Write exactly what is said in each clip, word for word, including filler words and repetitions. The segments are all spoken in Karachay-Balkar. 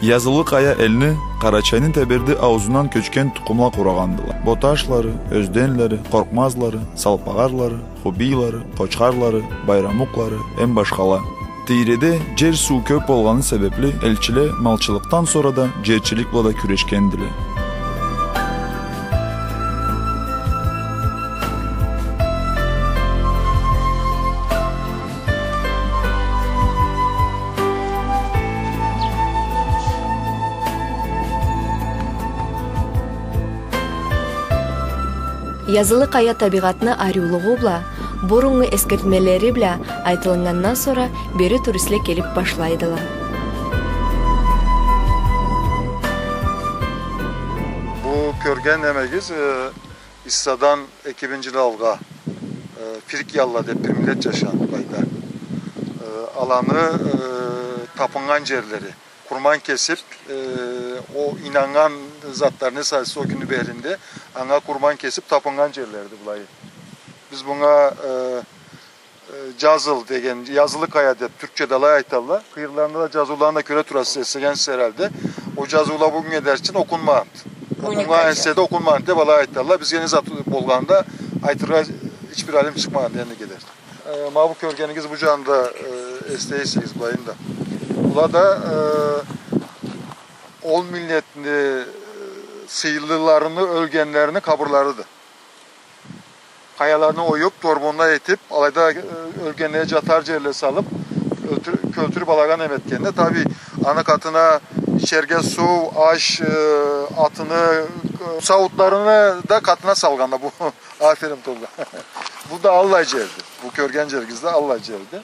Язылы Къая элни Къарачайны Теберди ауузундан кёчген тукъумла къурагъандыла. Боташлары, Ёзденлери, Къоркъмазлары, Салпагъарлары, Хубийлары, Къочхарлары, Байрамукълары, эм башхала. Тийреде джер-суу кёп болгъаны себепли, элчиле малчылыкъдан сора да джерчилик бла да кюрешгендиле. Язылы Къая табигъатны ариулугъу бла, буруннгу эсгертмелери бла айтылыннгандан сора бери туристле келип башлайдыла. Бу кёрген немегиз, э, Иссадан эки минг джыл алгъа, э, фрикиялыла деп бир миллет джашагъан былайда. Э, аланы, э, табыннган джерлери. Къурман кесип, э, о ийнаннган затларына эсасын, о кюнню берлинде анга къурман кесип табыннган джерлериди былайы. Биз бунга, э, э, Джазыл деген, Язылы Къая деп тюркчеде алай айталла. Къыйырларында да джазыуланы да кёре турасыз, эслегенсиз херхалде. О джазыула бу кюннге дери окъунмагъанды. Бу не... Окъуннган эсе да окъунмагъанды деп алай айталла. Бизге не зат болгъанын да айтыргъа хич бир алим чыкъмагъанды энди кедер. Э, ма бу кёргенигиз бу джанында, э, эслейсиз былайын да. Была да, э, ол миллетни, э, сыйлыларыны, ёлгенлерини къабырларыды. Къаяларыны оюп, торбонла этип, алайда, э, ёлгенле джатар джерле салып, ёлтюр-, кёлтюрюп алагъа неме этгенди. Таби, аны къатына ичерге суу, аш, э, атыны, э, сауутларыны да къатына салгъанды бу. Аферин, Толгъа. Бу да аллай джерди. Бу кёрген джеригиз да аллай джерди.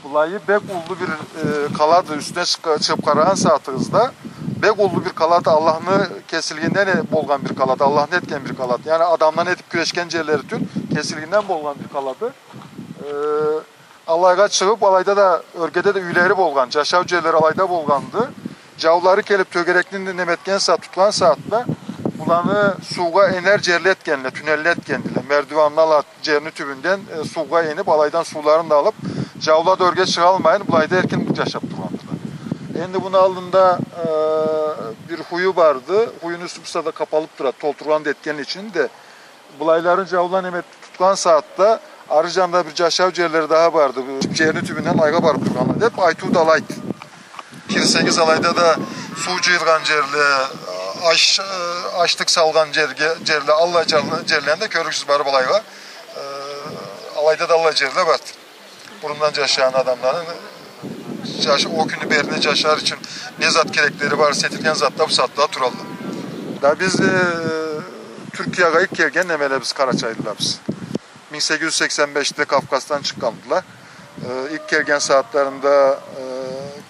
Былайы бек уллу бир, э, къалады, юсюне чыкъ-, чыгъып къарагъан сагъатыгъызда, бек уллу бир къалады, Аллахны кесилигинден э-, болгъан бир къалады, Аллахны этген бир къалады. Яни адамдан этип кюрешген джерлери тюл, кесилигинден болгъан бир къалады. Э, Алайгъа чыгъып, алайда да, ёргеде да юйлери болгъан, джашау джерлери алайда болгъанды. Джаулары келип, тёгерекни неме этген сагъат, тутхан сагъатда, буланы суугъа энер джерле этгендиле, тюннелле этгендиле. Мердиванла ала джерни тюбюнден, э, суугъа энип, алайдан сууларын да алып, джаула да ёрге чыгъалмайын, былайда эркин джашап тургъандыла. Энди муну аллында, э, бир хую барды. Хуюну юсю буса да къапалып турады, толтургъан да этген ичин да. Былайларын джаула неме тутхан сагъатда ары джанда бир джашау джерлери даха барды. Бу джерни тюбюнден алайгъа барып тургъанла деп айтыу да алайды. Кирсегиз, алайда да суу джыйылгъан джерле, аш-, ашлыкъ салгъан джерге, джерле, аллай джер-, джерлени да кёрюрсюз барып алайгъа. Э, алайда да аллай джерле барды. Бурундан джашагъан адамланы джаш-, о кюнню берлинде джашар ючюн не зат кереклери бар, сетилген затла бу сагъатда туралла. Да биз, э, Тюркиягъа илк келген немелебиз, къарачайлылабыз. Минг сегиз джюз сексен бешде Кавказдан чыкъгъандыла. Э, илк келген сагъатларында, э,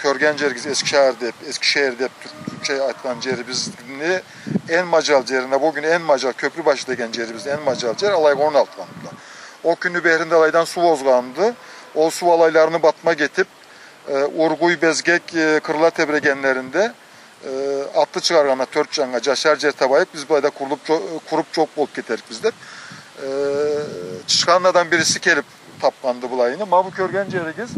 кёрген джеригиз Эскишехир деп, Эскишехир деп тюрк-, тюркче айтхан джерибизни, Энмаджал джерине, бу кюн Энмаджал, кёпюр башы деген джерибизни, Энмаджал джер, алайгъа орун алгъандыла. О кюнню берлинде алайдан суу озгъанды. Ол суу алайларыны батмакъ этип, э, Ургуй, Безгек, э, къырла тебрегенлеринде, э, атлы чыгъаргъанла тёрт джаннга, джашар джер табайыкъ, биз былайда къурулуп джо-, къуруп джокъ болуп кетерикбиз деп. Э, Чычханладан бириси келип тапханды былайыны. Ма бу кёрген джеригиз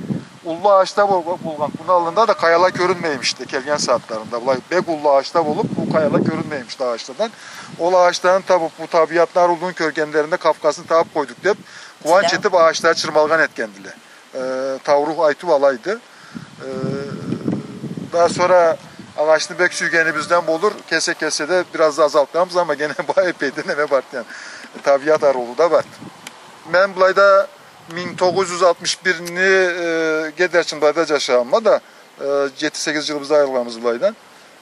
уллу агъачла бол-, болгъан. Муну аллында да къаяла кёрюнмеймишди келген сагъатларында. Былай бек уллу агъачла болуп, бу къаяла кёрюнмеймишди агъачладан. Ол агъачланы табып, бу табиатны ариулугъун кёргенлеринде Кавказны табып къойдукъ деп, къууанч этип, агъачланы чырмалгъан этгендиле. Э, таурух айтыу алайды. Э, да сора агъачны бек сюйгенибизден болур, кесе-кесе да бир аз да азалтханбыз, амма гене бай эпейде неме барды, яни, табиат ариулугъу да барды. Мен былайда минг тогъуз джюз алтмыш бирни, э, ге дери былайда джашагъанма да, э, джети-сегиз джылыбызда айрылгъанбыз былайдан.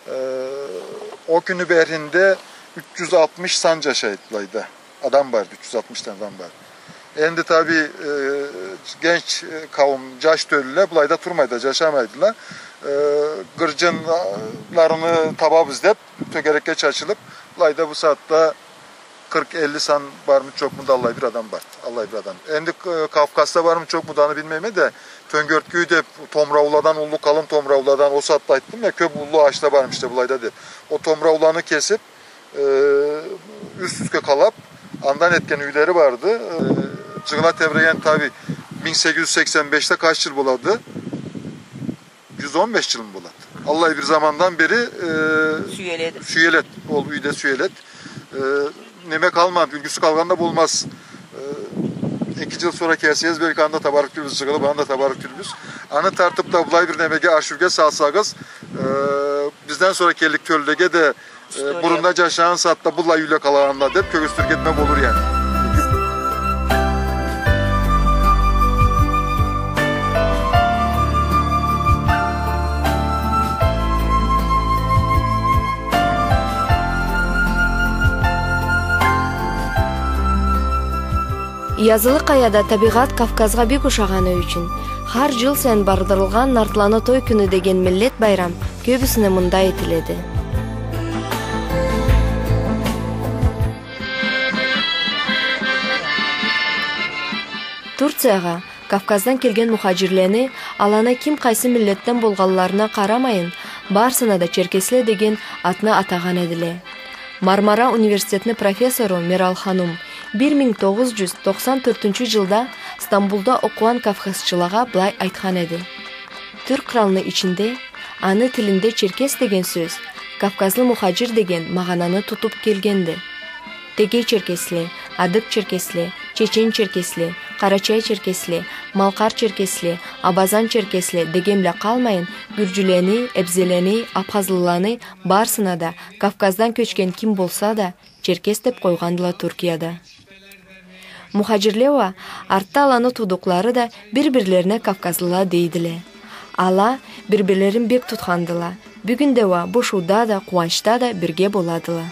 Э, о кюнню берлинде юч джюз алтмыш сан джашайды былайда. Адам барды, юч джюз алтмыш тане адам барды. Энди таби, э, генч, э, къауум, джаш тёлюле былайда турмайды, джашамайдыла. Э, гырджынларыны табабыз деп, тёгерекге чачылып, былайда бу сагъатда къыркъ-элли сан бармы, джокъму да, аллай бир адам бар. Аллай бир адам. Энди, э, Кавказда бармы, джокъму да, аны билмейме да, Тёнгёрткюй деп, томрауладан, уллу къалын томрауладан, ол сагъатда айтдым я, кёп уллу агъачла бармыш да былайда деп. Ол томрауланы кесип, э, юст-юстге къалап, андан этген юйлери барды. Э, джыгъыла тебреген, таби, минг сегиз джюз сексен бешде къач джыл болады? Джюз он беш джылмы болады? Аллай бир замандан бери, э, сюеледи. Сюеледи. Ол юйде сюеледи. Э, неме къалмады, юлгюсю къалгъан да болмаз. Э, эки джыл сора келсегиз, белки, аны да табарыкъ тюлбюз, джыгъылыб, аны да табарыкъ тюлбюз. Аны тартыб да былай бир немеге, архивге салсагъыз, э, бизден сора келлик тёлюлеге да, э, история. Бурунда джашагъан сагъатда быллай юйле къалагъанла деб кёргюзтюрге этме болур, яни. Язылы къаяда табигъат Кавказгъа бек ушагъаны ючюн, хар джыл сайын бардырылгъан Нартланы той кюню деген миллет байрам кёбюсюне мында этиледи. Турциягъа Кавказдан келген мухаджирлени, аланы ким къайсы миллетден болгъанларына къарамайын, барысына да черкесле деген атны атагъан эдиле. Мармара университетни профессору Мерал ханум бир минг тогъуз джюз токъсан тёртюнчю джылда Стамбулда окъугъан кавказчылагъа былай айтхан эди. Тюрк къралны ичинде, аны тилинде черкес деген сёз кавказлы мухаджир деген магъананы тутуб келгенди. Тегей черкесле, адыг черкесле, чечен черкесле, къарачай черкесле, малкъар черкесле, абазан черкесле деген бла къалмайын, гюрджюлени, эбзелени, абхазлыланы, барысына да, Кавказдан кёчген ким болса да, черкес деб къойгъандыла Туркияда. Мухаджирле уа артда аланы туудукълары да бир-бирлерине кавказлыла дейдиле. Ала бир-бирлерин бек тутхандыла. Бюгюн да уа бушууда да, къууанчда да бирге боладыла.